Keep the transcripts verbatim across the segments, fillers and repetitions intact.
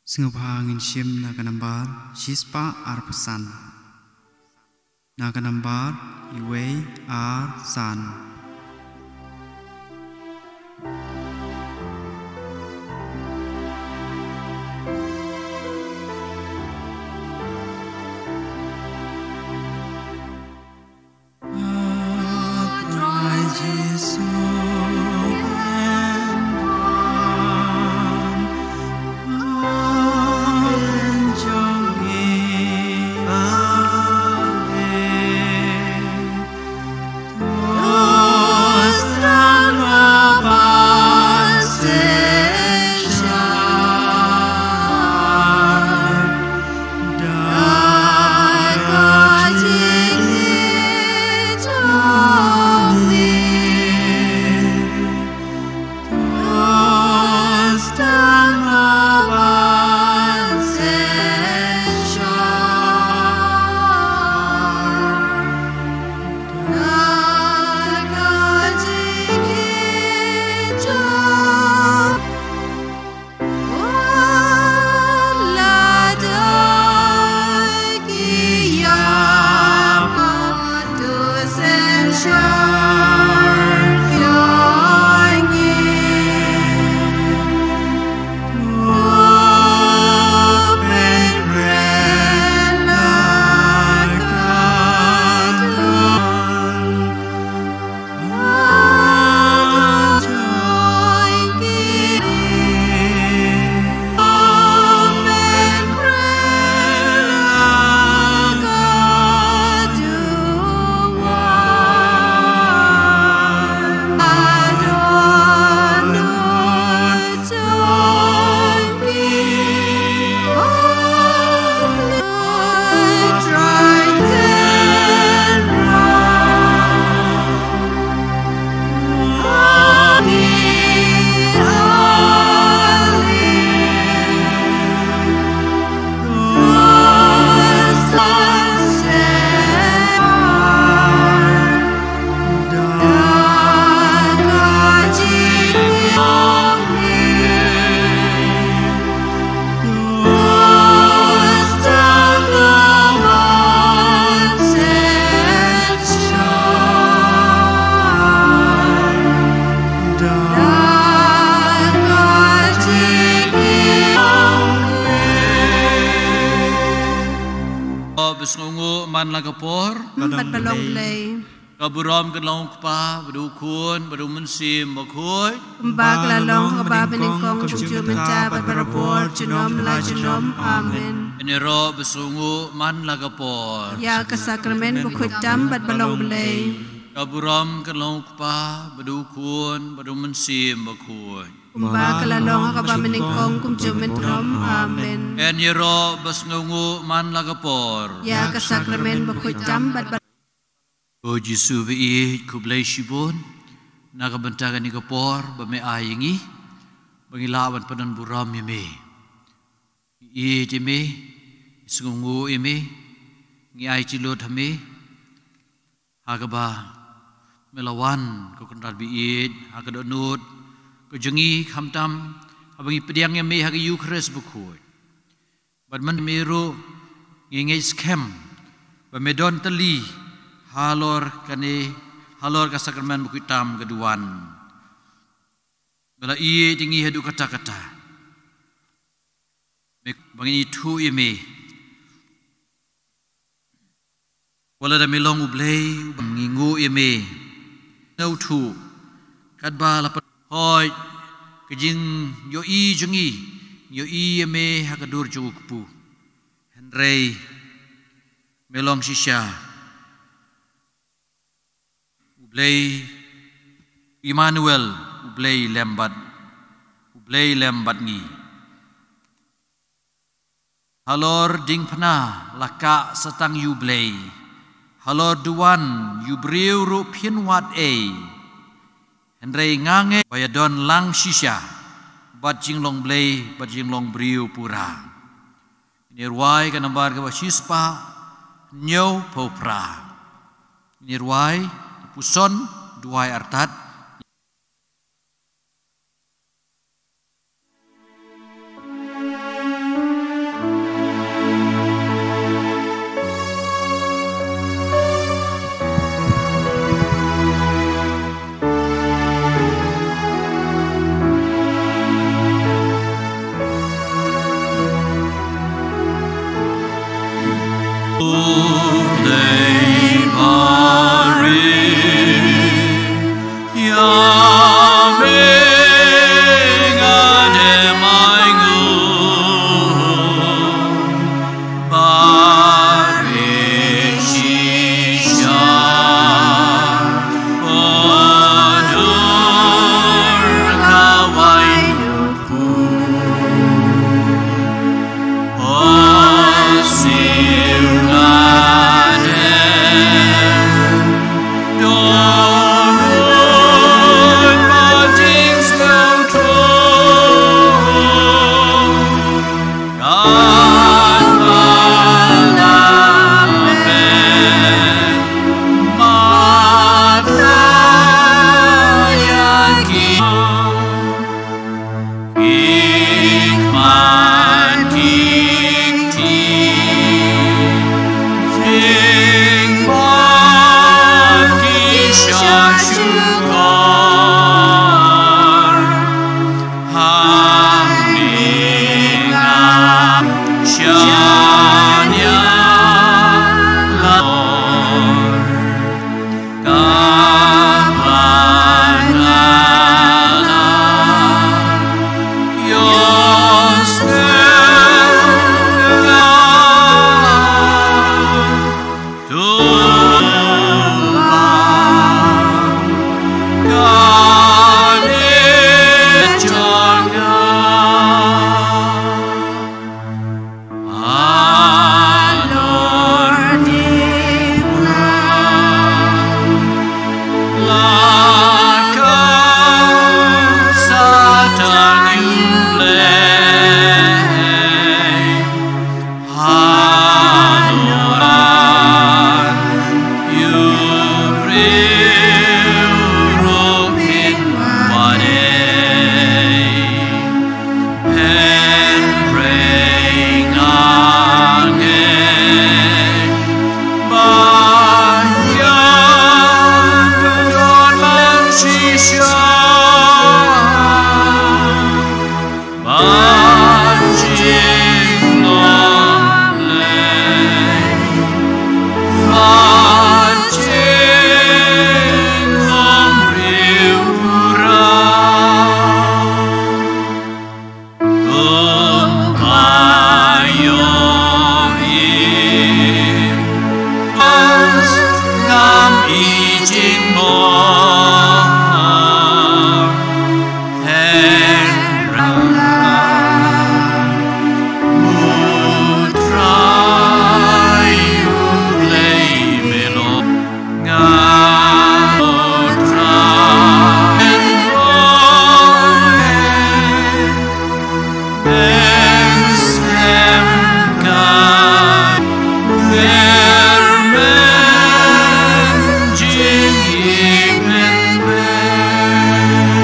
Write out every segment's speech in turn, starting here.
Sngewbha ngin shim na ka nambar shispah arphew san. Na ka nambar iwei ar san. Ba sngewnguh man la ka por. Bad ba long Blei. Ka burom kan long u Kpa, bad u Khun, bad u Mynsiem Bakhuid. Kumba ka la long ha kaba nyngkong, kumjuh mynta, bad barabor, junom la junom. Amen. Ngin ïaroh ba sngewnguh man la ka por. Ïa ka sakramen bakhuid tam bad ba long Blei. Ka burom kan long u Kpa, bad u Khun, bad u Mynsiem Bakhuid. Kumba ka la long ha kaba nyngkong, kumjuh mynta, junom. Amen. Ngin ïaroh ba sngewnguh man la ka por. Ïa ka sakramen bakhuid tam bad ba Ko Jisu ba ïeit, khublei shibun na ka bynta kane ka por ba me ai ïa ngi ba ngi lah ban pyndon burom ïa me. Ngi ïeit ïa me, ngi sngewnguh ïa me, ngi ai jinglut ha me ha kaba me la wan, ko Kynrad ba ïeit, ha ka dohnud ka jong ngi, khamtam haba ngi pdiang ïa me ha ka Eukharist bakhuid. Bad mynta me ruh ngi ngeit skhem ba me don tylli halor kane, halor ka sakramen bakhuid tam ka duwan. Me la ïeit ïa ngi haduh katta katta. Me, ba ngin ithuh ïa me. Wat lada me long U Blei, ba ngi nguh ïa me. Ngi ithuh katba la pynhoi ka jingïohi jong ngi, ngi ïohi ïa me ha ka dur jong u kpu. Hynrei me long shisha U Blei Immanuel, U Blei lem bad, U Blei lem bad ngi. Halor diengphna la kah sa tang ïa U Blei. Halor duwan ïa u briew ruh phin wad ei. Hynrei nga ngeit ba ïadon lang shisha bad jinglong Blei bad jinglong briew pura. Ngin ïa rwai ka nambar kaba shispah hynñiewphew phra. Ngin ïa rwai, puson, duwai artat.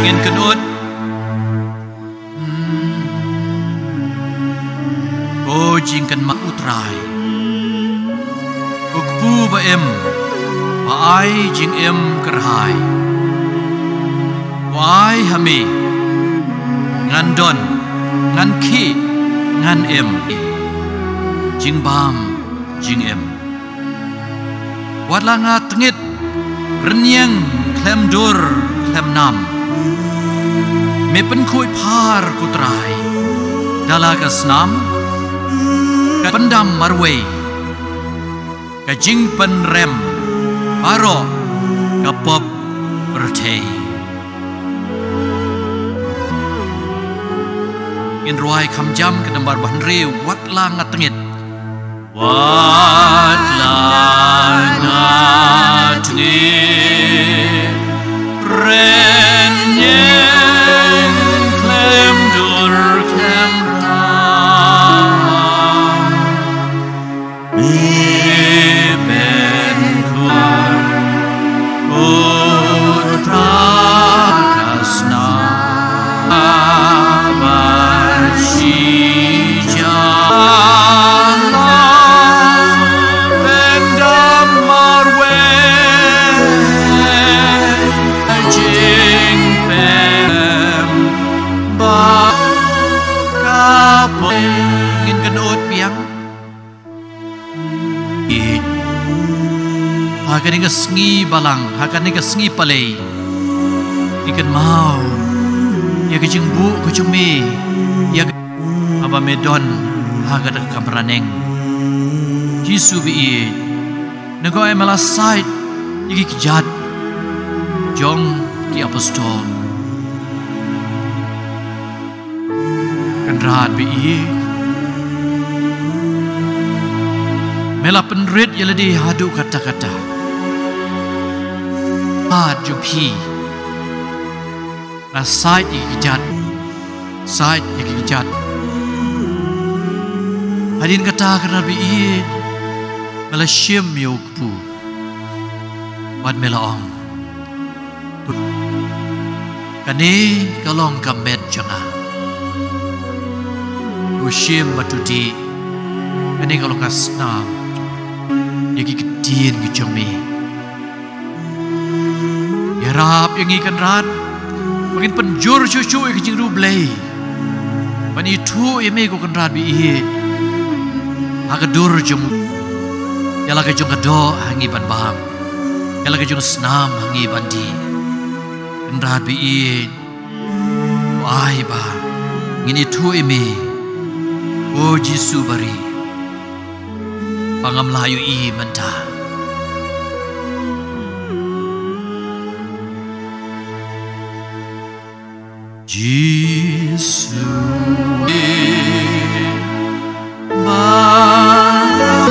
Ngin kynnoh. Ko jingkynmaw U Trai, ko kpu ba im, ba ai jingim kyrhai. Ko ai ha me, ngan don, ngan khih, ngan im. Jingbam jingim. Wat la nga tngit, rynïeng khlem dur khlem nam. Me pynkhuid phar ko Trai, da la ka snam, ka pyndam marwei, ka jingpynrem baroh ka pop pyrthei. Ngin rwai kham jam ka nambar ba hynriew, wat la nga tngit. Wat la nga tngit, rynïeng khlem dur khlem nam. Ngin kynnoh biang. Ha kane ka sngi balang, ha kane ka sngi palei, ngi kynmaw ïa ka jingbuh ka jong me, ïa ka, haba me don ha kata ka kamra neng. Jisu ba ïeit, na ka, me la sait ïa ki kjat jong ki apostol. Kynrad ba ïeit, me la pynrit ïa lade haduh katta katta. Bad jong phi, nga sait ïa ki kjat, sait ïa ki kjat. Hadien kata, Kynrad ba ïeit, me la shim ïa u kpu bad me la ong, kane ka long ka met jong nga. To shim bad to dih, kane ka long ka snam ïa ki ktien ki jong me. Ïarap ïa ngi, Kynrad, ba ngin pynjur shuh shuh ïa ka jingriewblei ban ithuh ïa me, ko Kynrad ba ïeit, ha ka dur jong, ïa la ka jong ka doh ha ngi ban bam, ïa la ka jong ka snam ha ngi ban dih. Kynrad ba ïeit, to ai ba ngin ithuh ïa me, ko Jisu barieh, ba ngam lah ïohi mynta. Jisu, ba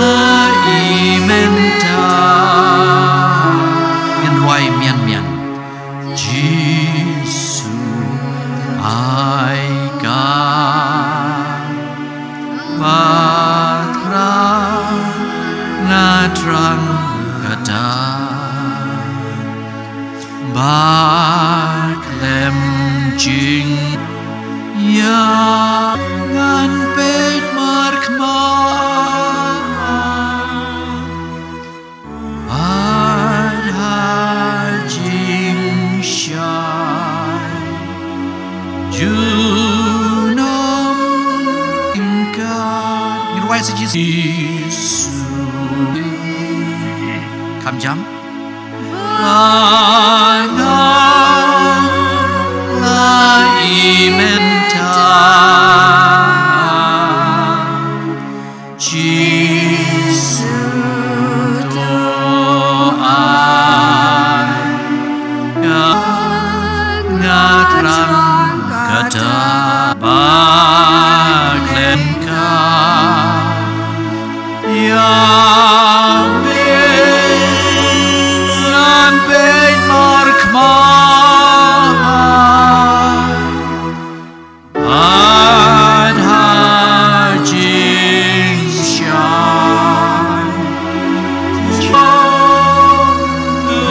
la i mynta. Ngin rwai mian mian. Jisu, ai ka ba thrang, nga thrang kata. Ba khlem jing ïa ngan peit markhmat. Bad ha jingshai junom ryngkat. Ngin rwai sa Jisu. Kham jam. Ba nga la i mynta. Jisu, to ai ka, nga thrang kata. Ba khlem ka ïa me ngan peit markhmat. Bad ha jingshai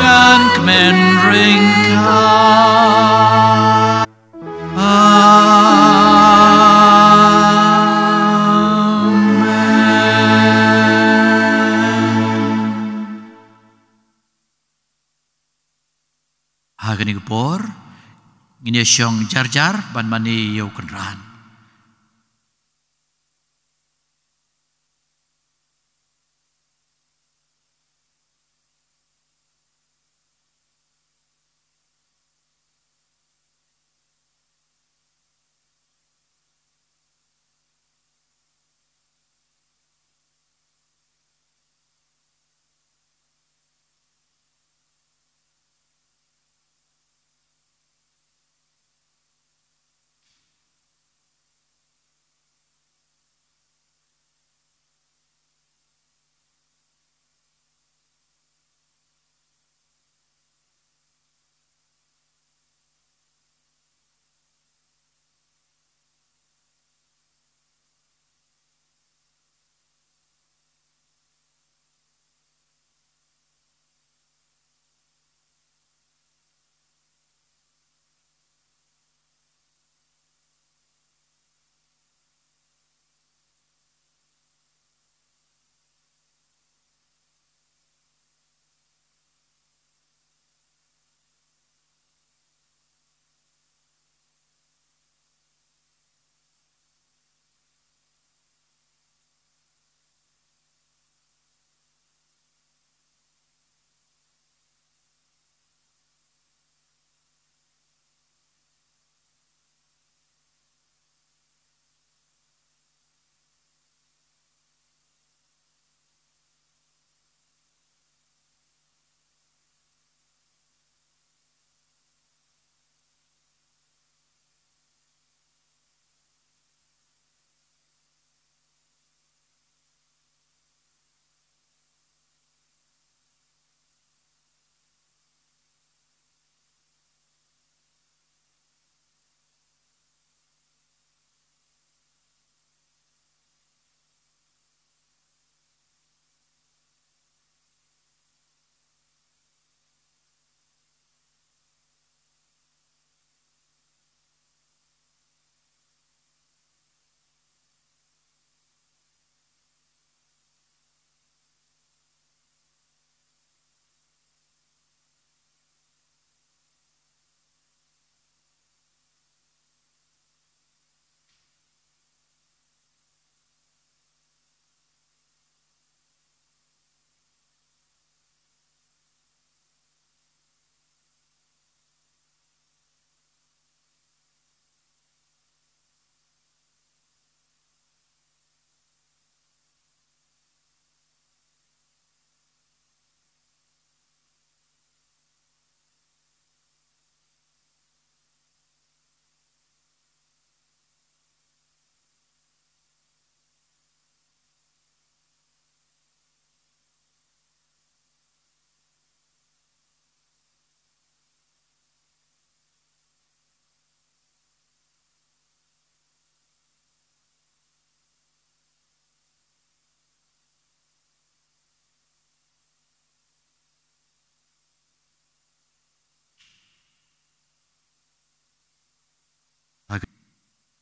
ngan kmen ryngkat. Amen. Ha kane ka por ngin ïa shong jar jar ban mane ïa u Kynrad.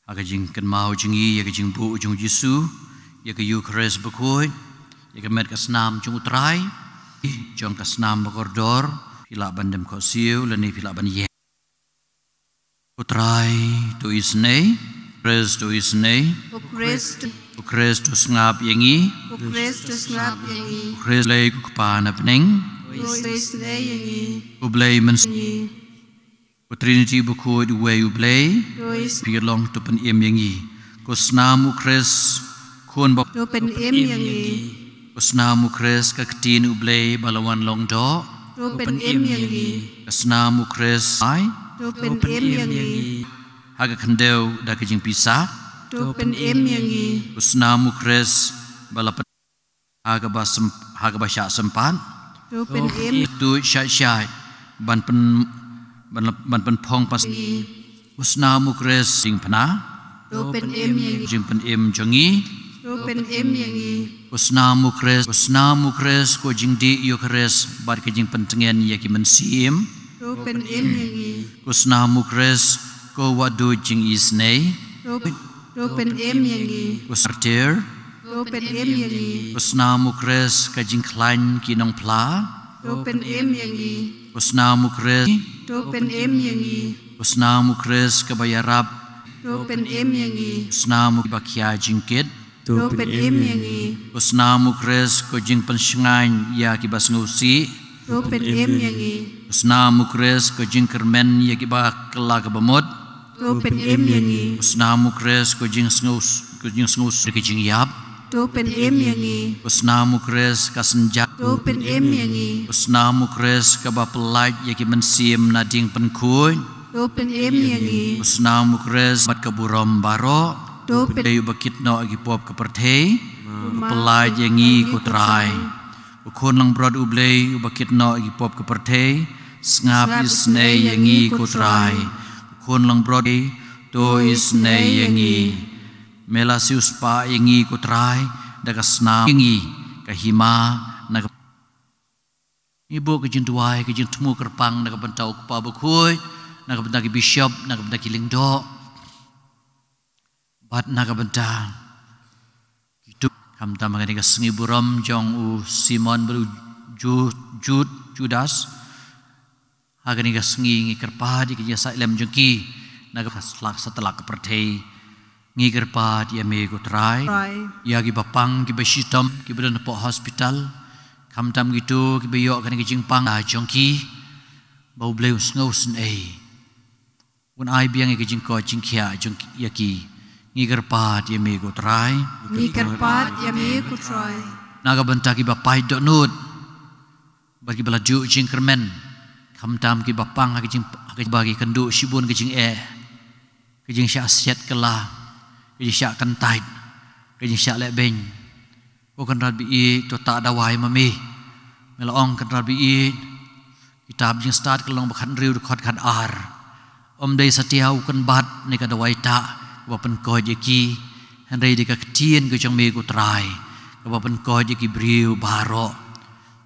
Ha ka jingkynmaw jong ngi ïa ka jingbuh jong u Jisu, ïa ka Eukharist bakhuid, ïa ka met ka snam jong u Trai, jong ka snam bakordor, phi lah ban dem khohsiew, lane phi lah ban ïeng. U Trai, to isynei, Khrist to isynei, U Khrist, U Khrist to sngap ïa ngi, U Khrist to sngap ïa ngi, U Khrist Blei ko Kpa na bneng, to isynei ïa ngi, U Blei Mynsiem, ngi. U Trinity bakhuid uwei U Blei, to is- phi long to pynim ïa ngi. Ko snam U Khrist, khun ba- to pynim ïa ngi. Ko snam U Khrist ka ktien U Blei ba la wan long doh, to pynim ïa ngi. Ko snam U Khrist, ai, to pynim ïa ngi. Ha ka khyndew da ka jingpisa, to pynim ïa ngi. Ko snam U Khrist ba la pyn- ha kaba sem-, ha kaba shah sympat, to pynim. Tuid shah shah ban pyn-, ban, ban pynphong pas. Ko snam U Khrist jingpynim, to pynim ïa ngi. Jingpynim jong ngi, to pynim ïa ngi. Ko snam U Khrist, ko snam U Khrist, ko jingdih Eukharist bad ka jingpyntngen ïa ki mynsiem, to pynim ïa ngi. Ko snam U Khrist, ko wahduid jingisynei, to pyn-, to pynim ïa ngi. Ko martir, to pynim ïa ngi. Ko snam U Khrist ka jingkhlaiñ ki nongphla, to pynim ïa ngi. Ko snam U Khrist, to pynim ïa ngi. Ko snam U Khrist kaba ïarap, to pynim ïa ngi. Ko snam U Khrist ba khia jingkit, to pynim ïa ngi. Ko snam U Khrist ko jingpynshngaiñ ïa kiba sngewsih, to pynim ïa ngi. Ko snam U Khrist ko jingkyrmen ïa kiba kylla kaba mut, to pynim ïa ngi. Ko snam U Khrist ko jingsngew, ko jingsngew ka jingïap, to pynim ïa ngi. Ko snam U Khrist ka synjat, to pynim ïa ngi. Ko snam U Khrist kaba pyllait ïa ki mynsiem na ding pynkhuid, to pynim ïa ngi. Ko snam U Khrist bad ka burom baroh, to pyn- Blei uba kit noh ïa ki pop ka pyrthei, to pyllait ïa ngi ko Trai. Ko Khun langbrot U Blei uba kit noh ïa ki pop ka pyrthei, sngap isynei ïa ngi ko Trai. Ko Khun langbrot, to isynei ïa ngi. Me la siewspah ïa ngi ko Trai da ka snam, ïa ngi ka hima na ka. Ngi buh ka jingduwai, ka jingthmu kyrpang na ka bynta u Kpa bakhuid, na ka bynta ki bishop, na ka bynta ki lyngdoh, bad na ka bynta kito, khamtam ha kane ka sngi burom jong u Simon bad u Ju-, Jud-, Judas. Ha kane ka sngi ngi kyrpad ïa ki jingïasaid lem jong ki na ka slak satlak ka pyrthei. Ngi kyrpad ïa me ko Trai, Trai, ïa kiba pang, kiba shitom, kiba don hapoh hospital, khamtam kito kiba ïoh kane ka jingpang jong ki, ba U Blei un sngewsynei, un ai biang ïa ka jingkoit jingkhiah jong ki, ïa ki. Ngi kyrpad ïa me ko Trai. Ngi kyrpad ïa me ko Trai. Na ka bynta kiba pait dohnud bad kiba la juh jingkyrmen, khamtam kiba pang ha ka jing, ha kaba ki kynduh shibun ka jingeh, ka jingshah siat kylla, ka jingshah kyntait, ka jingshah lehbeiñ. Ko Kynrad ba ïeit, to tah dawai ma me. Me la ong Kynrad ba ïeit, kitab Jingstad ka lynnong ba khathynriew dkhot khatar, ym dei satia u kynbat ne ka dawai tah kaba pynkoit ïa ki, hynrei dei ka ktien ka jong me ko Trai kaba pynkoit ïa ki briew baroh.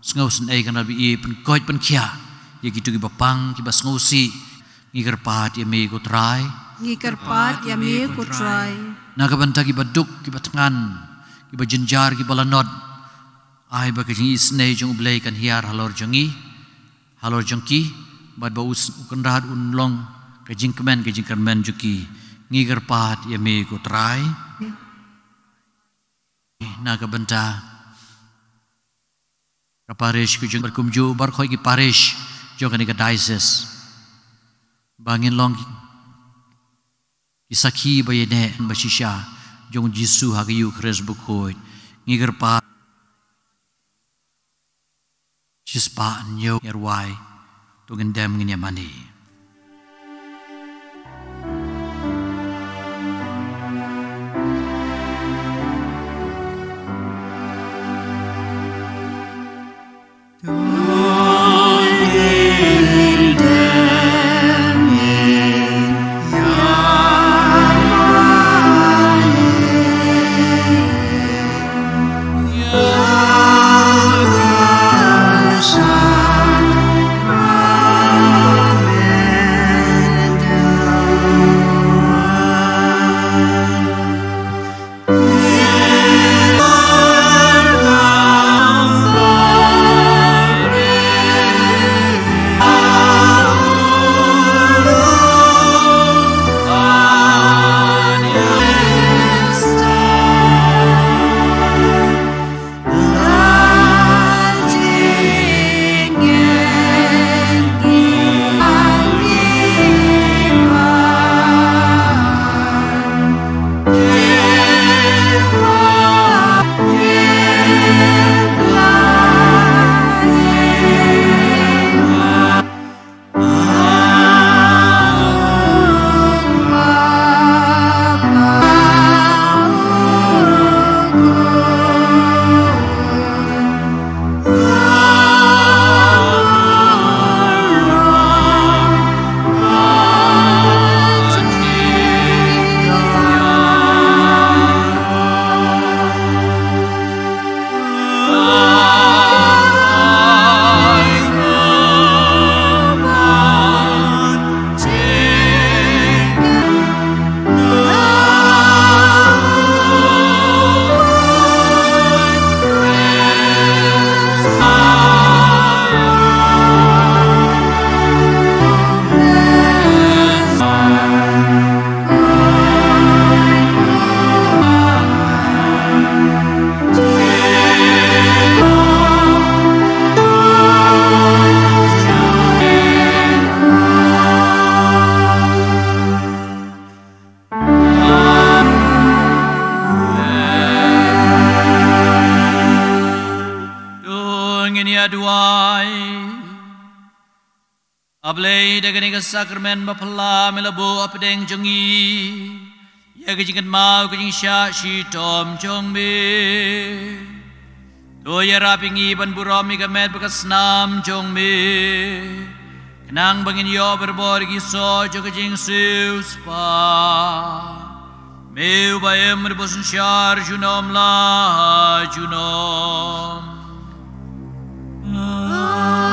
Sngewsynei Kynrad ba ïeit, pynkoit pynkhiah ïa kito kiba pang, kiba sngewsih. Ngi kyrpad ïa me ko Trai. Ngi kyrpad ïa me ko Trai. Na ka bynta kiba duk, kiba thngan, kiba jynjar, kiba lanot, ai ba ka jingisynei jong U Blei kan hiar halor jong ngi, halor jong ki, bad ba u s-, u Kynrad un long ka jingkmen, ka jingkyrmen jong ki. Ngi kyrpad ïa me ko Trai. Na ka bynta ka parish ka jong, bad kumjuh baroh ki parish jong kane ka diocese, ba ngin long ki sakhi ba ïaineh ba shisha jong U Jisu ha ka Eukharist bakhuid. Ngi kyrpad shispah hynñiew, ngi rwai, to ngin dem ngin ïa mane. Ngin ïa duwai. A Blei, da kane ka sakramen baphylla me la buh hapdeng jong ngi ïa ka jingkynmaw ka jingshah shitom jong me. To ïarap ïa ngi ban burom ïa ka met bad ka snam jong me, khnang ba ngin ïoh barabor ïa ki soh jong ka jingsiewspah. Me uba im bad uba synshar junom la junom. Amen.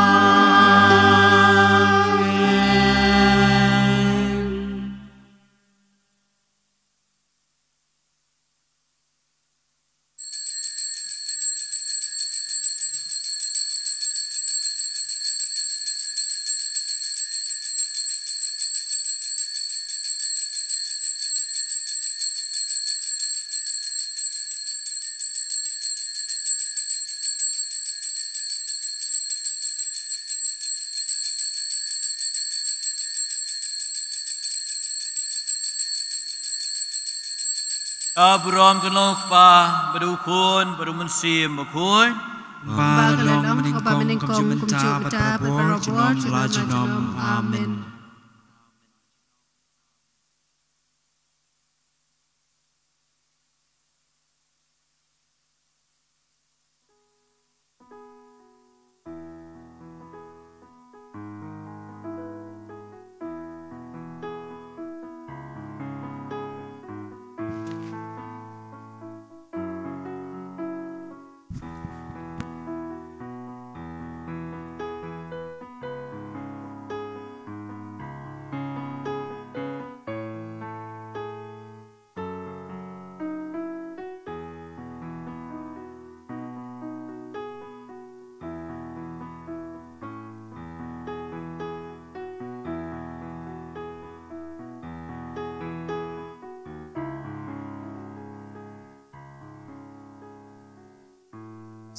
Ka burom ka long u Kpa, bad u Khun, bad u Mynsiem Bakhuid. Ba ka la long, ba nyngkong, kumjuh mynta, bad barabor, junom la junom. Amen.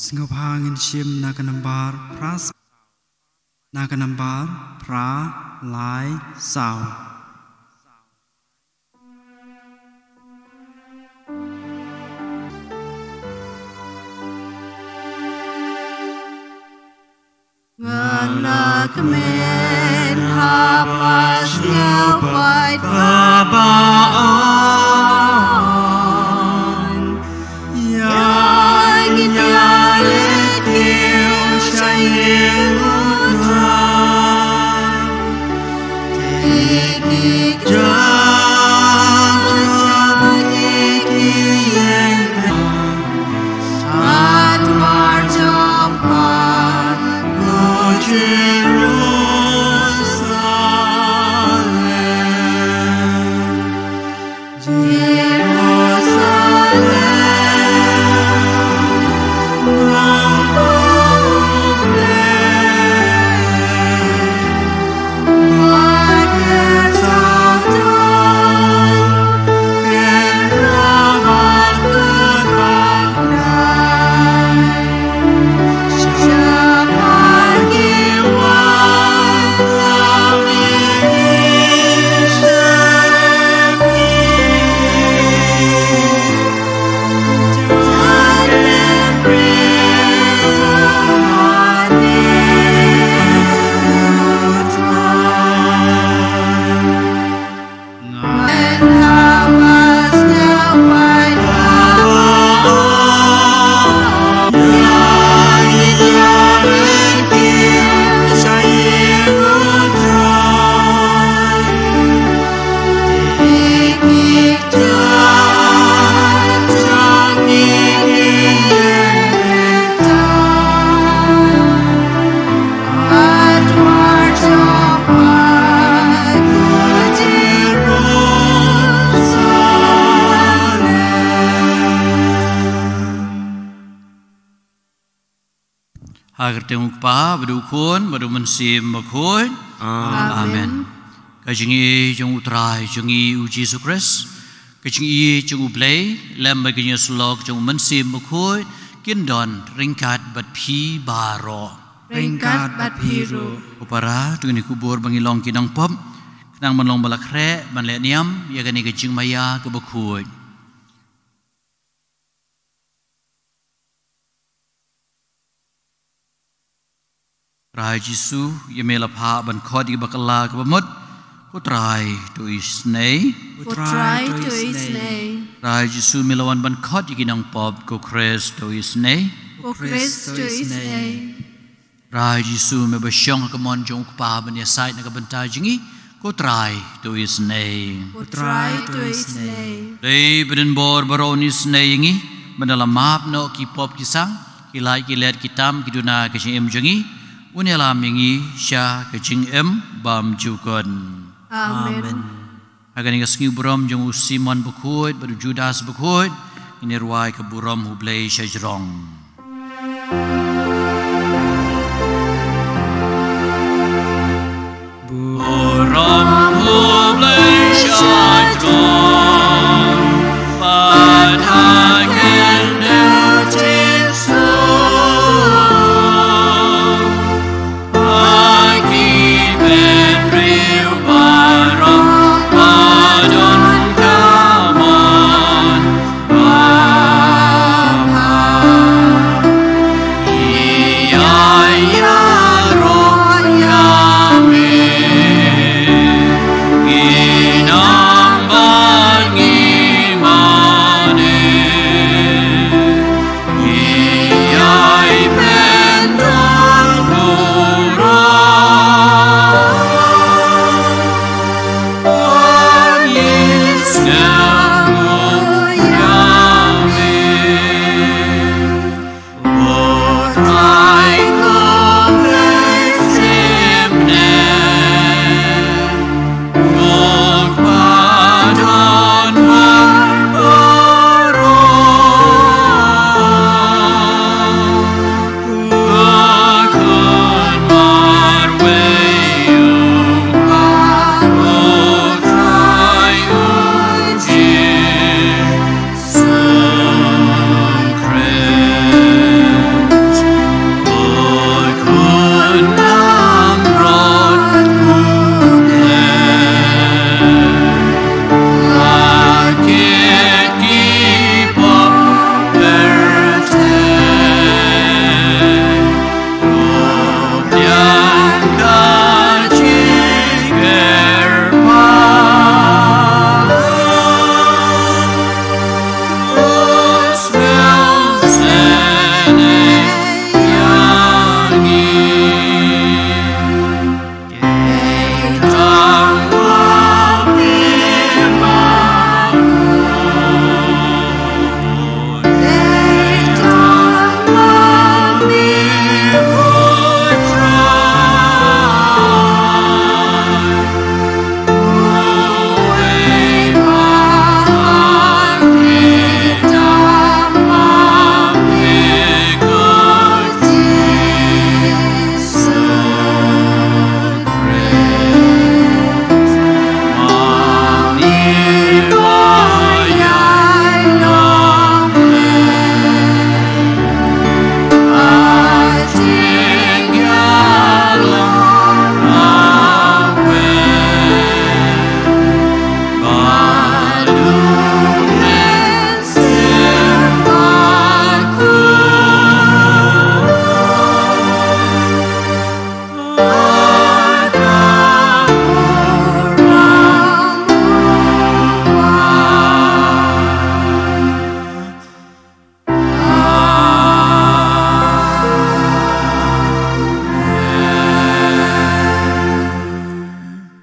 Sngewbha ngin shim na ka nambar phra, na ka nambar phra lai saw. Nga la kmen ha ba sngewbha ba on. Ïa ngi ïa leit kiew sha ïing u Trai. Te ki jam jam ki ïeng ha dwar jong pha, ko Jerusalem. Ha ka kyrteng u Kpa, bad u Khun, bad u Mynsiem Bakhuid. Amen. Amen. Ka jingïeit jong u Trai jong ngi u Jisu Khrist, ka jingïeit jong u Blei, lem bad ka jingïasyllok jong u Mynsiem Bakhuid, kin don ryngkat bad phi baroh. Ryngkat bad phi ruh. Ko para, to ngin ïa kubur ba ngin long ki nongpop, khnang ban long ba la khreh ban leh niam ïa kane ka jingmaïa kaba khuid. Trai Jisu, ïa me la phah ban khot ïa ki bakla kiba mut. Ko Trai, to isynei. Ko Trai, to isynei. Trai Jisu, me la wan ban khot ïa ki nongpop. Ko Khrist, to isynei. Ko Khrist, to isynei. Trai Jisu, me ba shong ha ka mon jong U Kpa ban ïasaid na ka bynta jong ngi. Ko Trai, to isynei. Ko Trai, to isynei. Dei ba don bor baroh un isynei ïa ngi, ban da la map noh ki pop ki sang, ki lait ki let, ki tam ki duna ka jingim jong ngi. Un ïalam ïa ngi sha ka jingim bymjukut. Amen. Ha kane ka sngi burom jong u Simon Bakhuid bad u Judas Bakhuid, ngin ïa rwai ka burom U Blei sha jrong. Burom U Blei sha jrong, bad ha khyndew Jisu.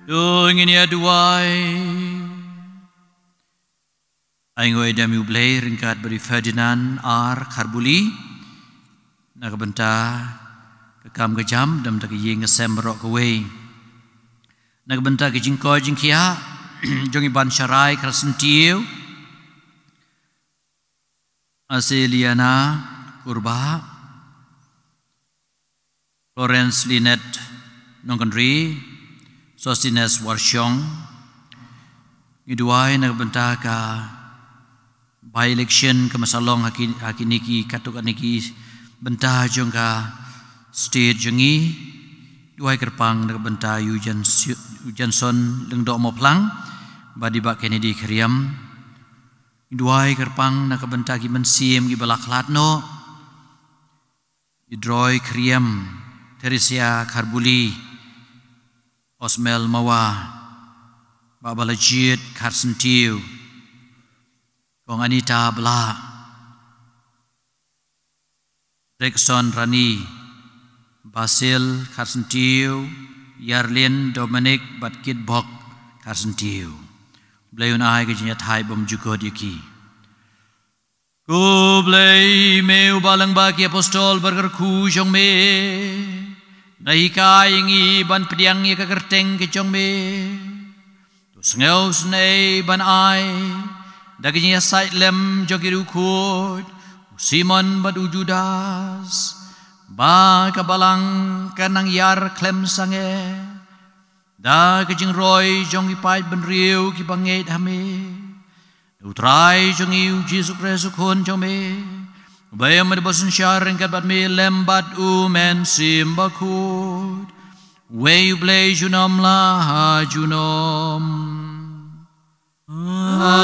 To ngin ïa duwai. Ai nguh ïa U Blei ryngkat bad i Ferdinand R Kharbuli na ka bynta ka kam ka jam, da ka ïing ka sem baroh kawei. Na ka bynta ka jingkoit jingkhiah jong i Ban Sharai Kharsyntiew, Aseliana Kurbah, Florence Linet Nongkynrih, Sosthenes Warshong. Ngi duwai na ka bynta ka by-election ka masa long ha ki, ha kine ki katto katne ki bynta jong ka state jong ngi. Duwai kyrpang na ka bynta ïa u Jan-, u Janson Lyngdoh Mawphlang bad i Bah Kennedy Khyriem. Duwai kyrpang na ka bynta ki mynsiem kiba la khlad noh. I Droi Khyriem, Theresia Kharbuli, Osmel Mawa, Bah Balajied Kharsyntiew, Kong Anita Blah, Drekson Rani, Basil Kharsyntiew, Yarlin Dominic bad Kitbok Kharsyntiew. Blei un ai ka jingïathait bymjukut ïa ki. Ko Blei, me uba lyngba ki apostol ba kyrkhu jong me la hikai ïa ngi ban pdiang ïa ka kyrteng ka jong me, to sngewsynei ban ai da ka jingïasaid lem jong ki riewkhuid u Simon bad u Judas, ba ka balang kan nang ïar khlem sangeh da ka jingroi jong ki paid bynriew kiba ngeit ha me. U Trai jong ngi u Jisu Khrist u Khun jong me, uba ïa me da ba synshar ryngkat bad me lem bad u Mynsiem Bakhuid, uwei U Blei junom la ha junom. Amen.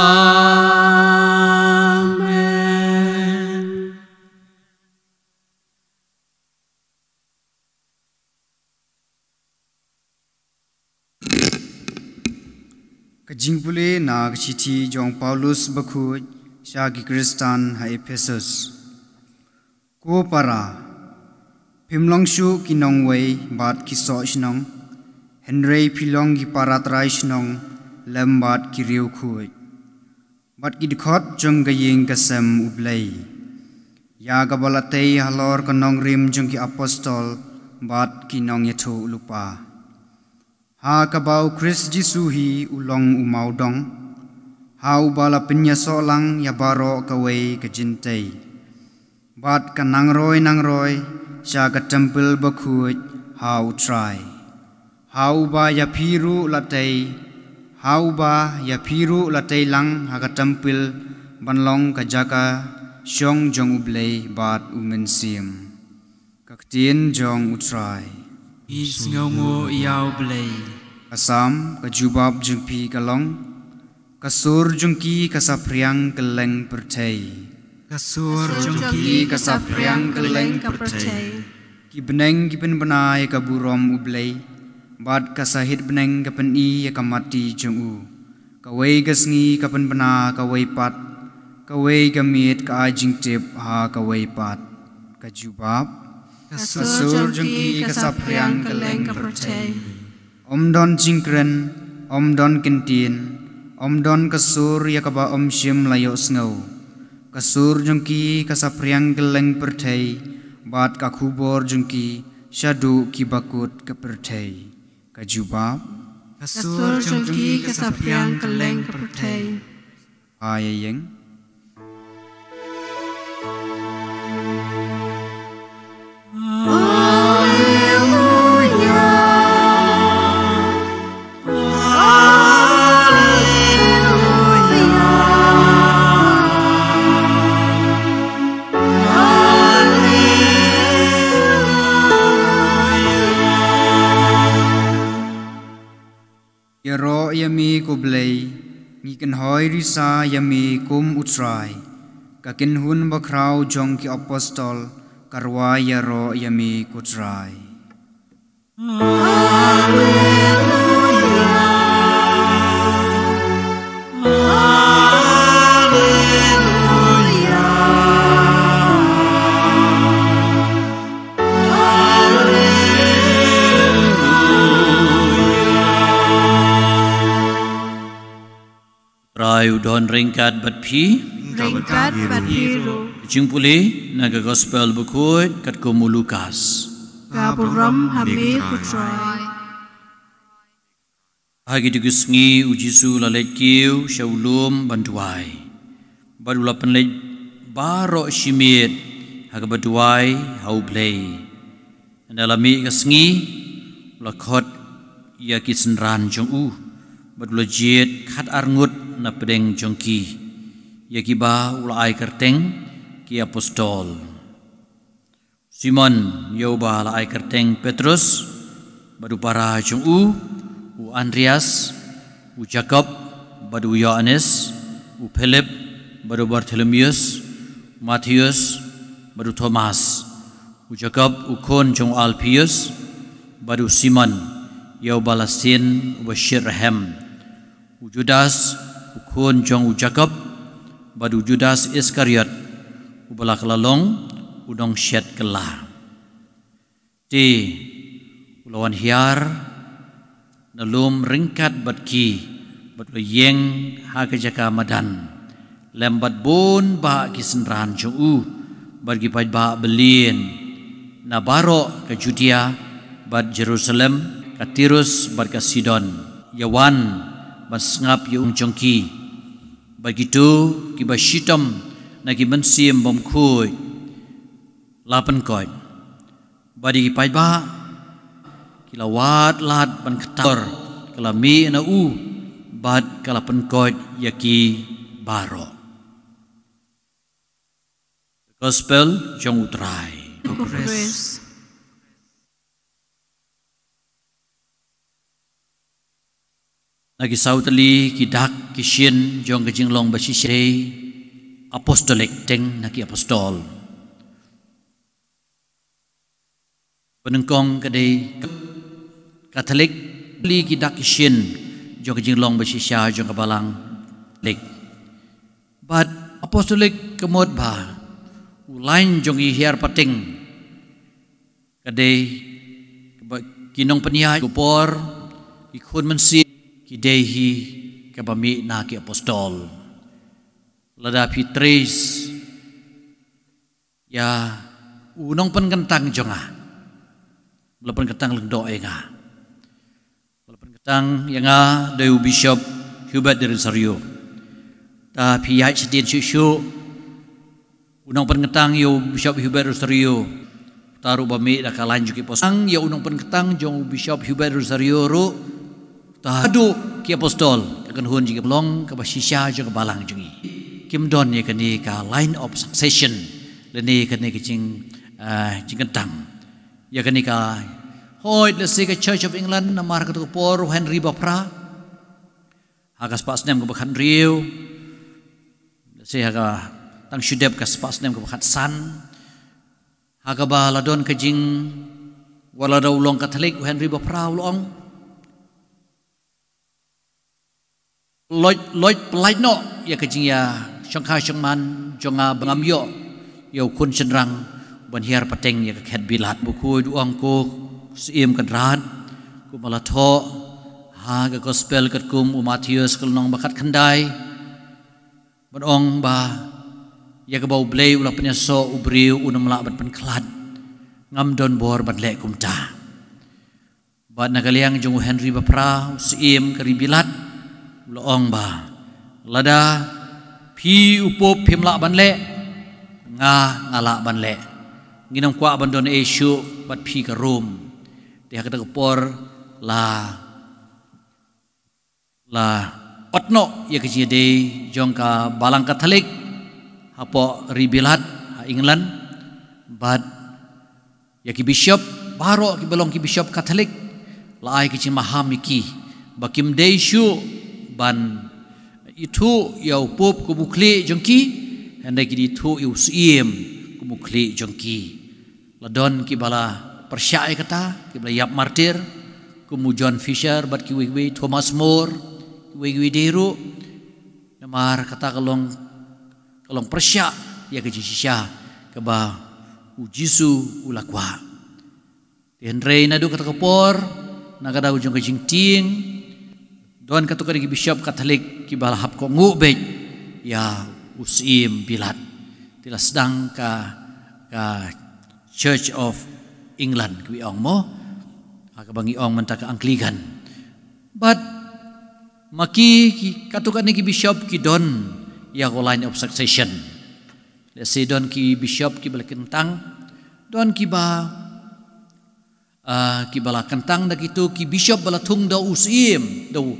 Ka jingpule na ka shithi jong Paulus bakhuid sha ki Khristan ha Ephesus. Ko para, phim long shuh ki nongwei bad ki soh shnong, hynrei phi long ki para trai shnong lem bad ki riewkhuid, bad ki dkhot jong ka ïing ka sem U Blei, ïa kaba la tei halor ka nongrim jong ki apostol bad ki nongïathuhlypa, ha kaba U Khrist Jisu hi u long u mawdong, ha uba la pynïasoh lang ïa baroh kawei ka jingtei, bad ka nangroi nangroi sha ka templ bakhuid ha U Trai, ha uba ïa phi ruh la tei, ha uba ïa phi ruh la tei lang ha ka templ ban long ka jaka shong jong U Blei bad U Mynsiem. Ka ktien jong U Trai. Ngi sngewnguh ïa U Blei. Ka Salm, ka jubab jong phi ka long: Ka sur jong ki ka saphriang kylleng pyrthei. Ka sur jong ki ka saphriang kylleng pyrthei. Ki bneng ki pynbna ïa ka burom U Blei, bad ka sahit bneng ka pyni ïa ka mati jong u. Kawei ka sngi ka pynbna kawei pat, kawei ka miet ka ai jingtip ha kawei pat. Ka jubab. Ka sur jong ki ka saphriang kylleng pyrthei. Ym don jingkren, ym don kyntien, ym don ka sur ïa kaba ym shym la ïohsngew. Ka sur jong ki ka saphriang kylleng pyrthei, bad ka khubor jong ki shaduh ki bakut ka pyrthei. Ka jubab. Ka sur jong ki ka saphriang kylleng ka pyrthei. Ai ïeng. Ïaroh ïa me ko Blei, ngi kynhoi risa ïa me kum U Trai. Ka kynhun bakhraw jong ki apostol ka rwai ïaroh ïa me ko Trai. Alleluia. Alleluia. Alleluia. Trai u don ryngkat bad phi. Ryngkat bad phi ruh. Jingpule na ka Gospel bakhuid katkum u Lukas. Ka burom ha me ko Trai. Ha kito ki sngi u Jisu u la leit kiew sha u lum ban duwai, bad u la pynleit baroh shi miet ha kaba duwai ha U Blei. Ynda la mih ka sngi, u la khot ïa ki synran jong u, bad u la jied khatar ngut na pdeng jong ki, ïa kiba u la ai kyrteng ki apostol: Simon, ïa uba la ai kyrteng Petrus, bad u para jong u, u Andreas, u Jakob bad u Ïoannis, u Philip bad u Bartholomeus, u Mathaios bad u Thomas, U Jakob u khun jong u Alpheus, bad u Simon, ïa uba la sien uba shit rhem. U Judas u khun jong u Jakob, bad u Judas Iskariot, uba la kylla long u nongshet kylla. Te u la wan hiar na lum ryngkat bad ki, bad u la ïeng ha ka jaka madan lem bad bun bah ki synran jong u, bad ki paidbah byllieng na baroh ka Judia bad Jerusalem, ka Tirus bad ka Sidon, ïa wan ban sngap ïa u jong ki. Bad kito kiba shitom na ki mynsiem bymkhuid la pynkoit. Bad ïa ki paidbah ki la wad lad ban ktar, ka la mih na u bad ka la pynkoit ïa ki baroh. Gospel jong u Trai. Praise. Na ki saw tylli ki dak ki shin jong ka jinglong ba shisha, apostolic, teng na ki apostol. Ba nyngkong ka dei Katholik, tylli ki dak ki shin jong ka jinglong ba shisha jong ka balang Katholik. Bad apostolic ka mut ba u lain jong ki hiar pateng ka dei ba ki nongpynïaid ka por, ki khun mynsiem, ki dei hi kaba mih na ki apostol. Lada phi trace ïa u nongpynkyntang jong nga, ba la pynkyntang lyngdoh ïa nga, ba la pynkyntang ïa nga da u Bishop Hubert de Rosario. Ta phi ïaid shadien shuh shuh, u nongpynkyntang ïa u Bishop Hubert Rosario, ta ruh ba mih da ka lain jong ki apostol. Ïa u nongpynkyntang jong u Bishop Hubert Rosario ruh, ta haduh ki apostol, ka kynhun jong ki long kaba shisha jong ka balang jong ngi. Kim don ïa kane ka line of succession lane kane ka jing, ah, jingkyntang. Ïa kane ka, hooid, lehse ka Church of England namar katto ka por u Henry Baphra, ha ka spah snem kaba khathynriew, lehse ha ka, tang shu dep ka spah snem kaba khatsan, ha kaba la don ka jing, wat la da u long Katholik u Henry Baphra u la ong, loit, loit pyllait noh ïa ka jingïashongkha shongman jong nga ba ngam ïoh ïa u khun shynrang ban hiar pateng ïa ka khet bilat. Bakhuid u ong, ko Syiem Kynrad, kumba la thoh ha ka Gospel katkum u Mathaios ka lynnong ba khatkhyndai, ban ong ba ïa kaba U Blei u la pynïasoh u briew un ym lah ban pynkhlad, ngam don bor ban leh kumta. Bad na ka liang jong u Henry Baphra, u Syiem ka ri Bilat, u la ong ba, lada phi u Pope phim lah ban leh, nga, nga lah ban leh. Ngin ym kwah ban don ei shuh bad phi ka Rome. Te ha kata ka por la, la ot noh ïa ka jingïadei jong ka balang Katholik hapoh ri Bilat ha England, bad ïa ki bishop baroh kiba long ki bishop Katholik, la ai ka jingmaham ïa ki ba kim dei shuh ban ithuh ïa u Pope kum u khlieh jong ki, hynrei kin ithuh ïa u Syiem kum u khlieh jong ki. La don kiba la pyrshah ïa kata, kiba la ïap martir, kum u John Fisher bad kiwei kiwei, Thomas More, kiwei kiwei de ruh. Namar kata ka long, ka long pyrshah ïa ka jingshisha kaba u Jisu u la kwah. Te hynrei naduh kata ka por, na ka daw jong ka jingtieng, don katto katne ki bishop Katholik kiba la hap kohnguh beit ïa u Syiem Bilat. Te la sdang ka, ka Church of England, kiba ong mo, ha kaba ngi ong mynta ka Anglican. Bad ma ki, ki katto katne ki bishop ki don ïa ka line of succession. Lehse don ki bishop kiba la kyntang, don kiba, ah, kiba la kyntang da kito ki bishop ba la thung da u Syiem, da u,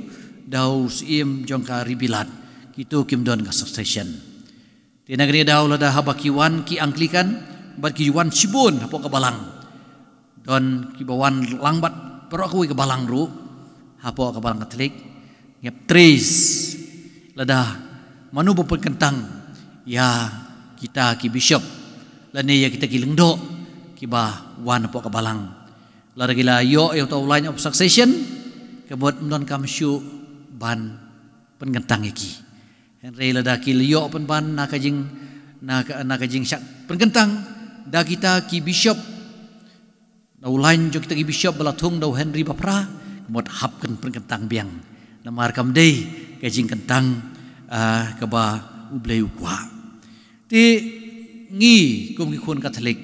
da u Syiem jong ka ri Bilat. Kito kim don ka succession. Te na kane ka daw lada haba ki wan ki Anglican, bad ki wan shibun hapoh ka balang. Don kiba wan lang bad baroh kawei ka balang ruh hapoh ka balang Katholik. Ngi hap trace lada mano ba pynkyntang ïa kita ki bishop lane ïa kita ki lyngdoh, ba wan hapoh ka balang. Lada ki la ïoh ïa uta u line of succession, ka mut ym donkam shuh ban pynkyntang ïa ki. Hynrei lada ki la ïoh pynban na ka jing, na ka, na ka jingshah pynkyntang da kita ki bishop, na u line jong kita ki bishop ba la thung da u Henry ba phra, ka mut hap kan pynkyntang biang. Namar kam dei ka jingkyntang, ah, kaba U Blei u kwah. Te ngi kum ki khun Katholik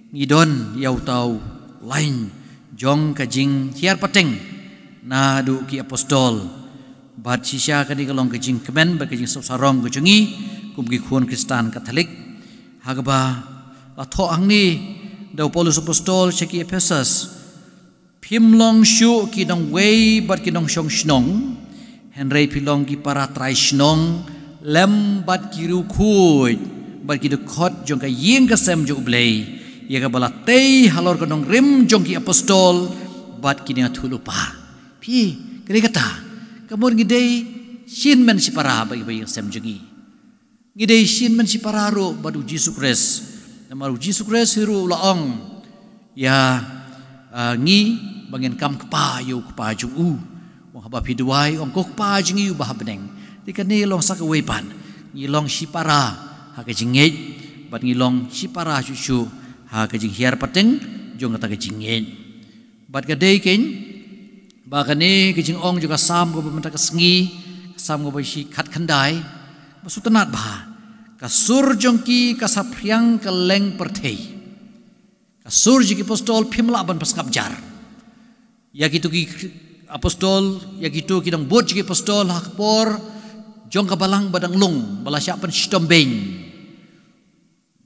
ngi don ïa uta u line jong ka jinghiar pateng naduh ki apostol. Bad shisha kane ka long ka jingkmen bad ka jingsuk sarong ka jong ngi kum ki khun Khristan Katholik. Ha kaba la thoh hangne da u Paulus apostol sha ki Ephesus. Phim long shuh ki nongwei bad ki nongshong shnong, hynrei phi long ki para trai shnong lem bad ki riewkhuid bad ki dkhot jong ka ïing ka sem jong U Blei, ïa kaba la tei halor ka nongrim jong ki apostol bad ki nongïathuhlypa. Phi, ka dei kata, ka mut ngi dei shin men shi para bad kiba ïing sem jong ngi. Ngi dei shin men shi para ruh bad U Jisu Khrist. Namar U Jisu Khrist hi ruh u la ong ïa, ah, ngi ba ngin kam kpa ïa u Kpa jong u. Ong haba phi duwai ong ko Kpa jong ngi uba ha bneng. Te kane long sa kawei pat. Ngi long shi para ha ka jingngeit bad ngi long shi para shuh shuh ha ka jinghiar pateng jong kata ka jingngeit. Bad ka dei keiñ ba kane ka jingong jong ka Salm kaba mynta ka sngi, ka Salm kaba shi khatkhyndai, ba sngewtynnat bha. Ka sur jong ki ka saphriang kylleng pyrthei. Ka sur jong ki apostol phim lah ban pynsngap jar. Ïa kito ki apostol, ïa kito ki nongbud jong ki apostol ha ka por jong ka balang ba dang lung, ba la shah pynshitom beiñ.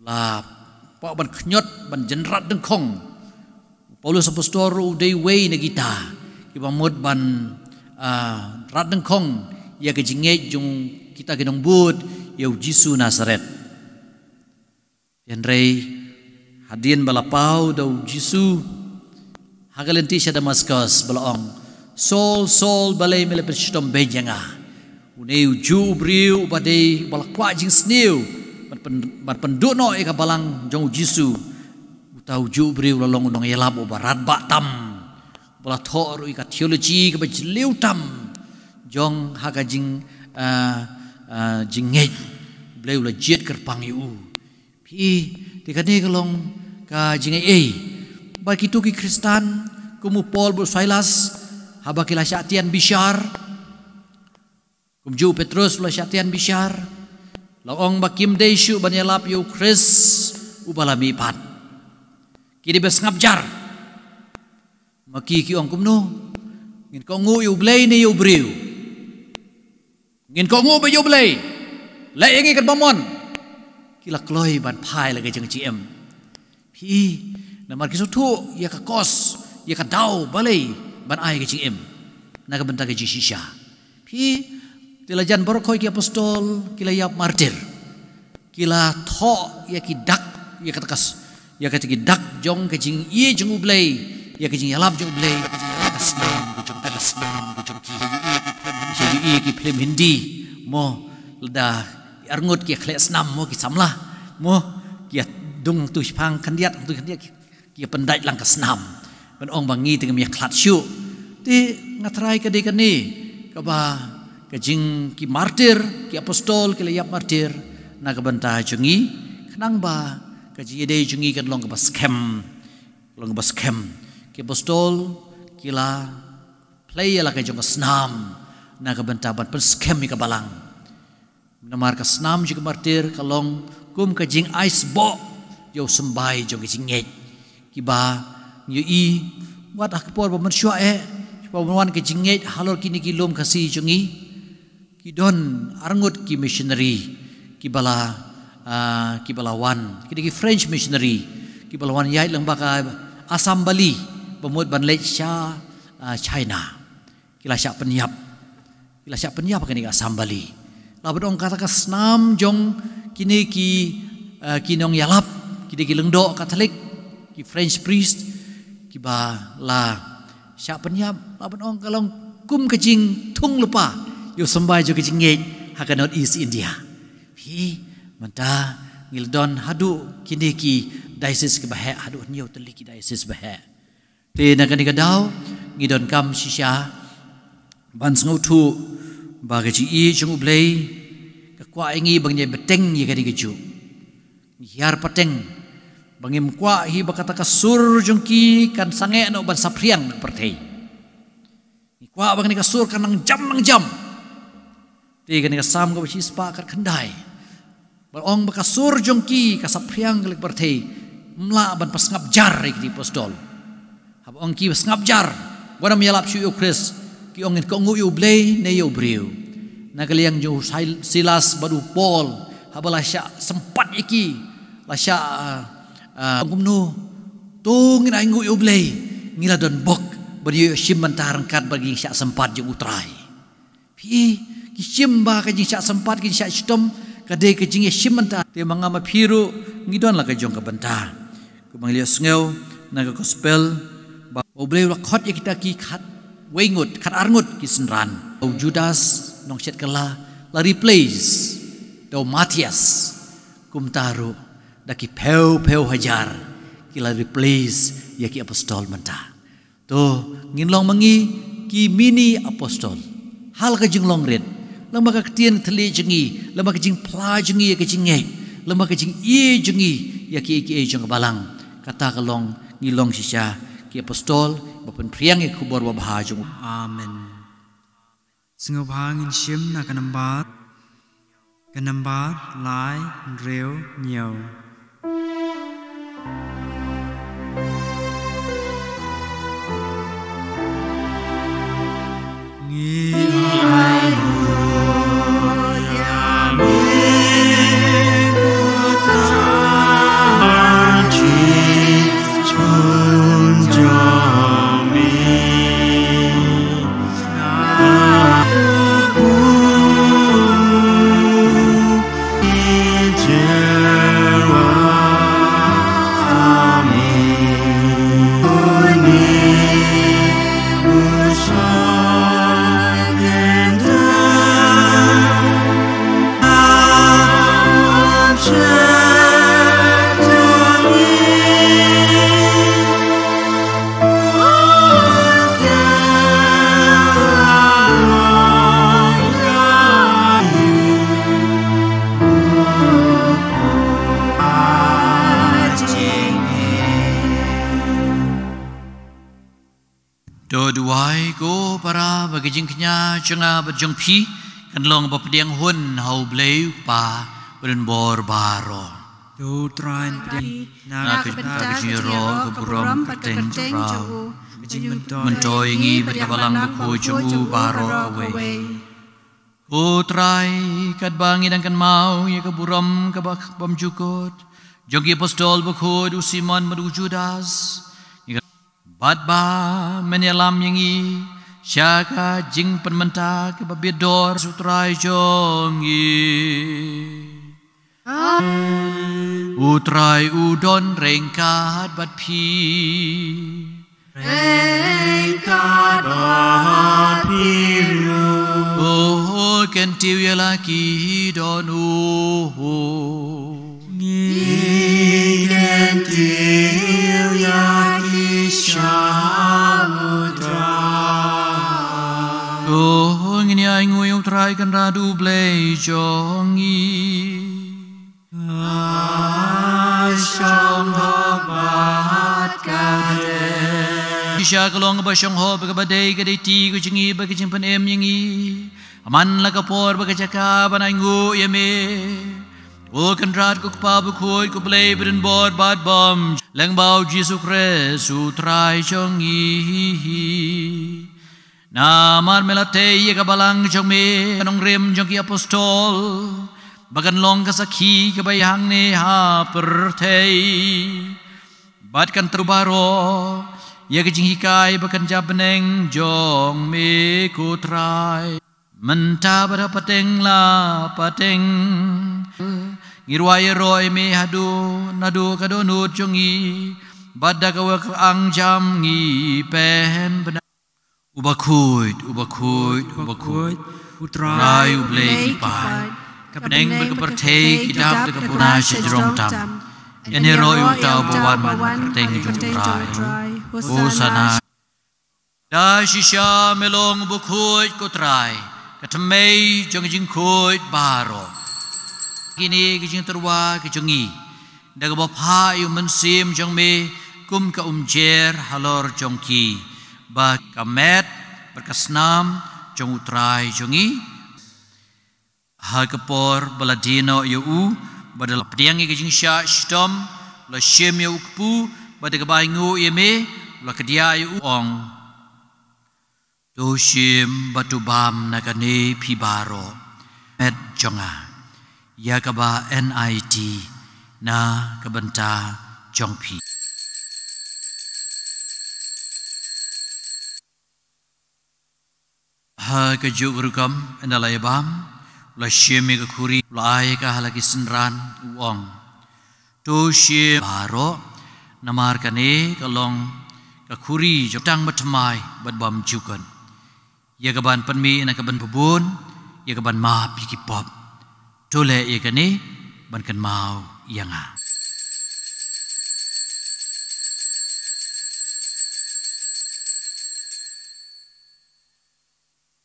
La pah ban khñiot, ban jynrat dyngkhong. Paulus apostol ruh u dei uwei na kita kiba mut ban, ah, rat dyngkhong ïa ka jingngeit jong kita ki nongbud ïa U Jisu Nasaret. Hynrei hadien ba la paw da U Jisu ha ka lynti sha Damaskus ba la ong, "Saul, Saul, balei me la pynshitom beiñ ïa nga?" Une ujuh u briew uba dei uba la kwah jingsniew ban pyn-, ban pynduh noh ïa ka balang jong U Jisu. Uta ujuh u briew la long u nongïalap uba radbah tam, uba la thoh ruh ïa ka theology kaba jylliew tam jong ha ka jing, ah, ah, jingngeit. U Blei u la jied kyrpang ïa u. Phi, te kane ka long ka jingaiei ba kito ki Khristan kum u Paul bad u Silas, haba ki la shah tian bishar, kumjuh u Petrus u la shah tian bishar, la ong ba kim dei shuh ban ïalap ïa u Khrist uba la mihpat. Ki dei ba sngap jar. Ma ki ki ong kumno? Ngin kohnguh ïa U Blei ne ïa u briew? Ngin kohnguh beit ïa U Blei. Leh ïa ngi katba mon. Ki la kloi ban phai la ka jingim. Phi, namar ki sngewthuh ïa ka kos, ïa ka daw balei ban ai ka jingim na ka bynta ka jingshisha. Phi, te la jan baroh khoit ki apostol ki la ïap martir. Ki la thoh ïa ki dak, ïa kata ka s-, ïa kata ki dak jong ka jingïeit jong U Blei, ïa ka jingïalap jong U Blei, ïa ka snam ka jong ki, ïa ka snam ka jong ki. Ïa ki film Hindi mo, lada arngut ki khleh snam mo, ki samla mo, ki ïa dung tu shipang khyndiat, tu khyndiat ki, ki ïa pyndait lang ka snam. Ban ong ba ngi te ngim ïa khlad shuh. Te nga tharai ka dei kane kaba ka jing ki martir, ki apostol ki la ïap martir na ka bynta jong ngi, khnang ba ka jingïadei jong ngi kan long kaba skhem, long kaba skhem. Ki apostol ki la plie ïa la ka jong ka snam na ka bynta ban pynskhem ïa ka balang. Namar ka snam jong ki martir ka long kum ka jingaisboh ïa u symbai jong ka jingngeit. Kiba ngi ïohi wat ha ka por ba mynshuwa eh, ba wan ka jingngeit halor kine ki lum Khasi jong ngi, ki don arngut ki missionary kiba la, ah, kiba la wan, kine ki French missionary kiba la wan ïaid lang bad ka Assam Bali ba mut ban leit sha, ah, China. Ki la shah pynïap. Ki la shah pynïap ha kane ka Assam Bali. La ban ong kata ka snam jong kine ki, eh, ki nongïalap, kine ki lyngdoh Katholik, ki French priest, kiba la shah pynïap, la ban ong ka long kum ka jingthung lypa ïa u symbai jong ka jingngeit ha ka North East India. Phi, mynta Ngi la don haduh kine ki diocese kiba heh, haduh hynñiew tylli ki diocese ba heh. Te na kane ka daw ngi donkam shisha ban sngewthuh ba ka jingïeit jong U Blei ka kwah ïa ngi ba ngin ïa bteng ïa kane kajuh. Ngi hiar pateng ba ngim kwah hi ba kata ka sur jong ki kan sangeh noh ban saphriang na pyrthei. Ngi kwah ba kane ka sur kan nang jam, nang jam. Te kane ka Salm kaba shispah khatkhyndai ba ong ba ka sur jong ki ka saphriang ka lek pyrthei. Ym lah ban pynsngap jar ïa ki apostol. Haba ong ki ba sngap jar, wat nym ïalap shuh ïa U Khrist, ki ong ngin kohnguh ïa U Blei ne ïa u briew. Na ka liang jong u Sil-, Silas bad u Paul, haba la shah sympat ïa ki, la shah, ah, ah, kumno, to ngin ainguh ïa U Blei, ngi la don bok ban ïoh shim bynta ryngkat bad ki jingshah sympat jong U Trai. Phi, ki shim ba ka jingshah sympat, ki jingshah shitom ka dei ka jingïashim bynta. Te ma nga ma phi ruh ngi don la ka jong ka bynta. Kumba ngi la ïohsngew na ka gospel ba U Blei u la khot ïa kita ki khatwei ngut, khatar ngut ki synran. U Judas nongshet kylla la replace da u Matthias. Kumta ruh da ki phew phew hajar ki la replace ïa ki apostol mynta. To, ngin long ma ngi ki mini apostol. Ha la ka jinglong rit, lem bad ka ktien thylliej jong ngi, lem bad ka jingphla jong ngi ïa ka jingngeit, lem bad ka jingïeit jong ngi ïa kiei kiei jong ka balang. Kata ka long, ngi long shisha ki apostol ba pynphriang ïa ka khubor babha jong U. Amen. Sngewbha ngin shim na ka nambar, ka nambar lai hynriew hynñiew. Ngi ai nguh ïa me, Trai, jingpynjah me. To duwai ko para ba ka jingkñia jong nga bad jong phi kan long ba pdiang hun ha U Blei U Kpa badonbor baroh. To Trai pdiang na ka bynta ka jingïaroh ka burom ka kyrteng jong u, ka jingmyntoi ïa ngi bad ka balang bakhuid jong u baroh kawei. Ko Trai, katba ngi dang kynmaw ïa ka burom kaba bymjukut jong ki apostol bakhuid, u Simon bad u Judas, bad ba men ïalam ïa ngi sha ka jingpynmynta kaba bit dor, U Trai jong ngi. Amen. U Trai u don ryngkat bad phi. Ryngkat bad phi ruh. To kyntiew ïa la ki don, O ngi kyntiew ïa ki sha U Trai. To ngin ïa ainguh ïa U Trai Kynrad U Blei jong ngi. Ka shong hok bad ka dei. Shisha ka long kaba shong hok bad kaba dei, ka dei ti ka jong ngi bad ka jingpynim ïa ngi. Ha man la ka por bad ka jaka ban ainguh ïa me, O Kynrad ko Kpa bakhuid, ko Blei badonbor bad bym, lyngba U Jisu Khrist U Trai jong ngi. Namar me la tei ïa ka balang jong me, ka nongrim jong ki apostol, ba kan long ka sakhi kaba ïa hangne ha pyrthei, bad kan tyrwa baroh ïa ka jinghikai ba kan jia bneng jong me ko Trai. Mynta bad ha pateng la pateng, ngi rwai ïaroh ïa me haduh naduh ka dohnud jong ngi, bad da kawei ka kyrpang jam ngi pynbna. U bakhuid, u bakhuid, u bakhuid, U Trai U Blei ki paid. Ka bneng bad ka pyrthei ki dap da ka bun na sha jrong tam. Ïaroh ïa uta uba wan ha ka kyrteng jong U Trai. Hosana. Da shisha me long u bakhuid ko Trai, ka thymmei jong ka jingkhuid baroh. Kine ki jingtyrwa ki jong ngi, da kaba phah ïa u Mynsiem jong me kum ka umjer halor jong ki, ba ka met bad ka snam jong U Trai jong ngi. Ha ka por ba la die noh ïa u, bad da la pdiang ïa ka jingshah shitom, la shim ïa u kpu, bad da kaba ainguh ïa me, la kdiah ïa u, ong: To shim bad to bam na kane phi baroh, met jong nga, ïa kaba N I T na ka bynta jong phi. Ha kajuh ka rukom, ynda la ïa bam, u la shim ïa ka khuri, u la ai ïa ka ha la ki synran, u ong: To shim baroh, namar kane ka long ka khuri jong, tang ba thymmai bad bym jukut, ïa kaban pynmih na ka bynta bun, ïa kaban map ïa ki pop. To leh ïa kane ban kynmaw ïa nga.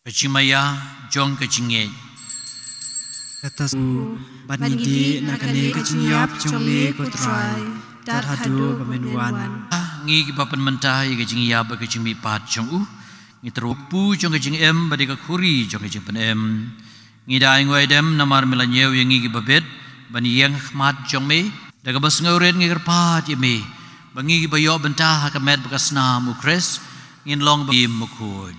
Ka jingmaïa jong ka jingngeit. Kata su, bad ngi dih na kane ka jingïap jong me ko Trai, tad haduh ba men wan. Ngi kiba pynmynta ïa ka jingïap bad ka jingmihpat jong u, ngi tyrwa u kpu jong ka jingim bad ïa ka khuri jong ka jingpynim. Ngi da ainguh aidem namar me la ñiew ïa ngi kiba bit ban ïeng ha khmat jong me. Da kaba sngewrit ngi kyrpad ïa me ba ngi kiba ïoh bynta ha ka met bad ka snam U Khrist, ngin long ba im bakhuid.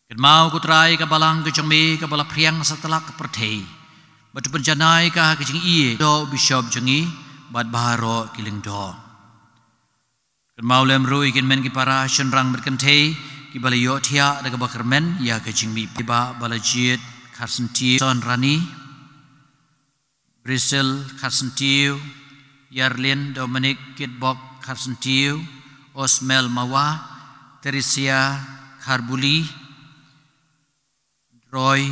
Kynmaw ko Trai ka balang ka jong me kaba la phriang satlak ka pyrthei, bad to pynjanai ka ha ka jingïeit, to u bishop jong ngi bad baroh ki lyngdoh. Kynmaw lem ruh ïa ki hynmen ki para shynrang bad kynthei kiba la ïohthiah da kaba kyrmen ïa ka jingmih, Bah Balajied Kharsyntiew, Son Rani, Brisel Kharsyntiew, Yarlin Dominic Kitbok Kharsyntiew, Osmel Mawa, Theresia Kharbuli, Roy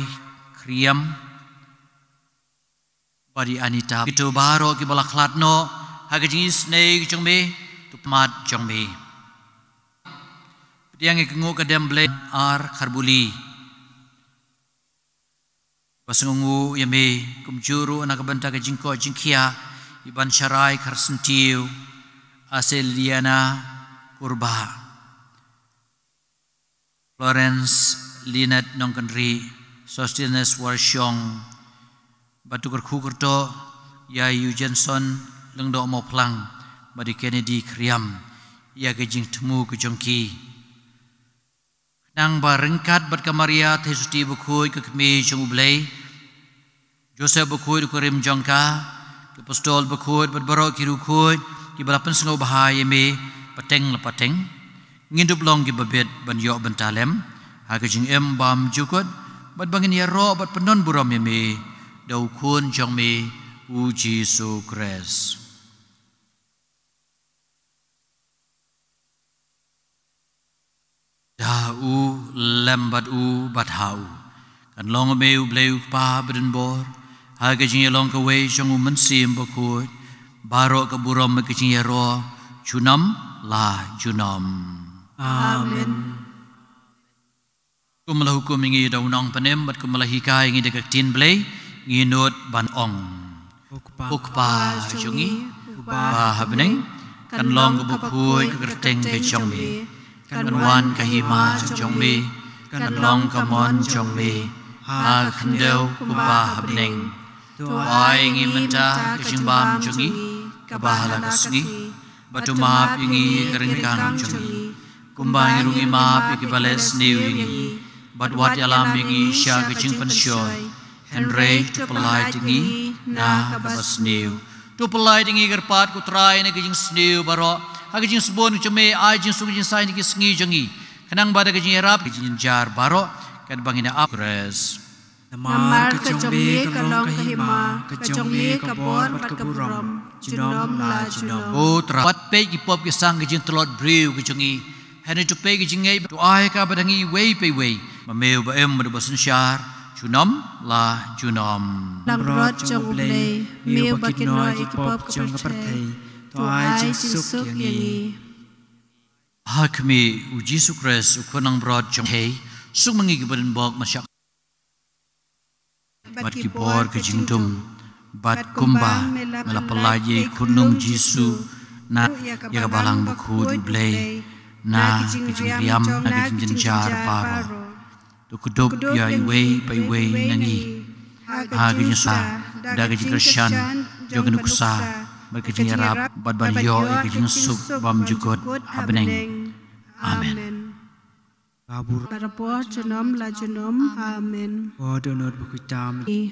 Khriam, bad i Anita. Kito baroh kiba la khlad noh ha ka jingisynei ka jong me, to pynmap jong me. Pdiang ïa ka nguh ka dem Blei, R Kharbuli. Ba sngewnguh ïa me, kumjuh ruh na ka bynta ka jingkoit jingkhiah i Bansharai Kharsyntiew, Aseldiana Kurbah, Florence Linet Nongkynrih, Sosthenes Warshong, bad to kyrkhu kyrdoh ïa i Eugenson Lyngdoh Mawphlang, bad i Kennedy Khriam, ïa ka jingthmu ka jong ki. Khnang ba ryngkat bad ka Maria Theisotti bakhuid ka Kmie jong U Blei, Joseph bakhuid u kurim jong ka, ki apostol bakhuid bad baroh ki riewkhuid kiba la pynsngewbha ïa me pateng la pateng, ngin dup long kiba bit ban ïoh bynta lem ha ka jingim bymjukut, bad ba ngin ïaroh bad pyndon burom ïa me da U Khun jong me U Jisu Khrist. Da u, lem bad u, bad ha u, kan long ïa me U Blei U Kpa badonbor, ha ka jingïalong kawei jong U Mynsiem Bakhuid, baroh ka burom bad ka jingïaroh junom la junom. Amen. Kum la hukum ïa ngi da U Nongpynim bad kum la hikai ïa ngi da ka Ktien Blei, ngi nud ban ong: U Kpa jong ngi uba ha bneng, kan long kaba khuid ka kyrteng ka jong me, kan wan ka hima jong me, kan long ka mon jong me ha ka khyndew kumba ha bneng. To ai ïa ngi mynta ka jingbam jong ngi kaba ha la ka sngi, bad to map ïa ngi ka ryngkang jong ngi, kumba ngi ruh ngi map ïa kiba leh sniew ïa ngi, bad wat ïalam ïa ngi sha ka jingpynshoi, hynrei to pyllait ïa ngi na kaba sniew. To pyllait ïa ngi kyrpad ko Trai na ka jingsniew baroh, ha ka jingsbun ka jong me ai jingsuk jingsaiñ ha ki sngi jong ngi, khnang ba da ka jingïarap ka jingjynjar baroh, katba ngin ïa ap Khrist. Namar ka jong me ka long ka hima, ka jong me ka bor bad ka burom, junom la junom. Ko Trai, wat peit ki pop ki sang ka jingtlot briew ka jong ngi, hynrei to peit ka jingngeit, to ai ka ba da ngi iwei pa iwei, ma me uba im bad uba synshar, Junom la junom. Langbrot jong U Blei, me uba kynnoh ïa ki pop jong ka pyrthei, to ai jingsuk ïa ngi. Ha khmih U Jisu Khrist, U Khun langbrot jong U Blei, suk ma ngi kiba donbok, ma shah bad ki bor ka jingdum, bad kumba me la pyllait ïa i khunlung Jisu na ïa ka Balang Bakhuid U Blei na ka jingriam, na ka jingjynjar baroh. To kdup ïa iwei pa iwei na ngi ha ka jingïasoh da ka jingkyrshan jong ka nuksa bad ka jingïarap, bad ban ïoh ïa ka jingsuk bymjukut ha bneng. Amen. Ka bor. Barabor junom la junom. Amen. Ko Dohnud Bakhuid tam. I.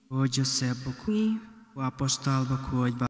Ko Joseph Bakhuid. Ko Apostol Bakhuid.